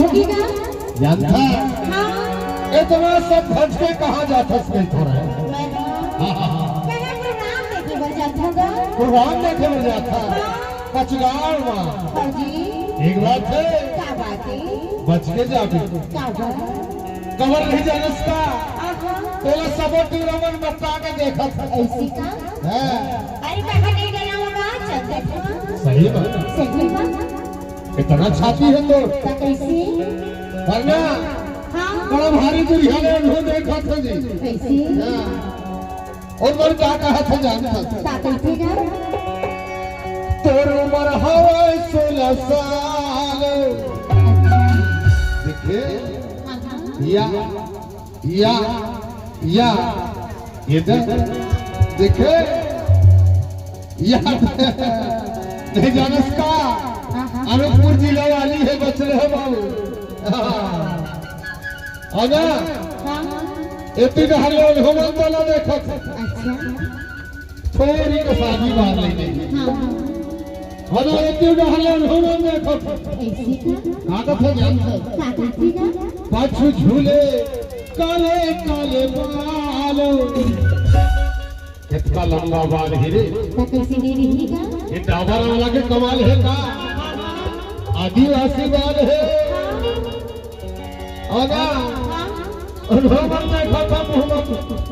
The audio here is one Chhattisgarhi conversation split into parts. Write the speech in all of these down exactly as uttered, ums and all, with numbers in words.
जानथा? हाँ। इतना सब भज के कहाँ जाथस नहीं थोड़ा? मैं तो हाँ, हाँ, हाँ। मैं program देखे बर जाथों गा। Program देखे बर जाथा? हाँ। पचगांव मा। हाँ जी। एक बात है। का बात है? बच के जाबे। का बात? कमर नहीं जानस का? आहा। तोला सबो टूरा मन मक्का के देखत हे। ऐसी का? हाँ। अरे कहाँ नहीं गया होगा? चल देखो। सही बात। सही बात। इतना छाती है तो। तो कैसे? वरना हाँ। बड़ा भारी दुरिहा ले उन्हों देखा था जी। कैसे? हाँ। और बर का कहा था जानता था। तो कैसे का? तोर उम्र हवे सोलह साल। अच्छा। देखे? हाँ, हाँ। या या, या, ये दे, देखे, या, नहीं जानस का? हाँ, हाँ। अनूपपुर जिला वाली है, बच रहे बाबू। हाँ। है ना? हाँ। एती डहर ले उन्हों मन तोला देखत। अच्छा। थोड़ी को शादी बार ले लेंगे। हाँ, हाँ। हलो, एक दिन हलो, हम देखो। ऐसी का? कागज है, जान है। कागज है का? पाछू झूले काले काले बाल। कितना लंबा बाल है रे। तो कैसे नहीं रही का? ये डाबर वाला के कमाल है का? आदिवासी बाल है। आना। अनुभव में खत्म हुआ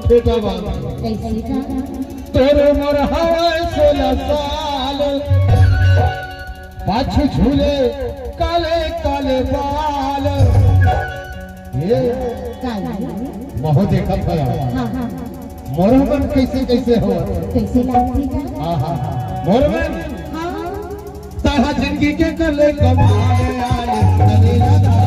बेटा बाल। कैसे का? तोर उम्र हवे सोलह साल, पाछू झूले काले काले बाल। ये काले? महो देखत है। हाँ, हाँ। मोरो मन कैसे कैसे हो? कैसे लागथे का? हाँ, हाँ, हाँ। मोरो मन। हाँ। तहा जिंदगी के कले कमाले आले, कले लगा।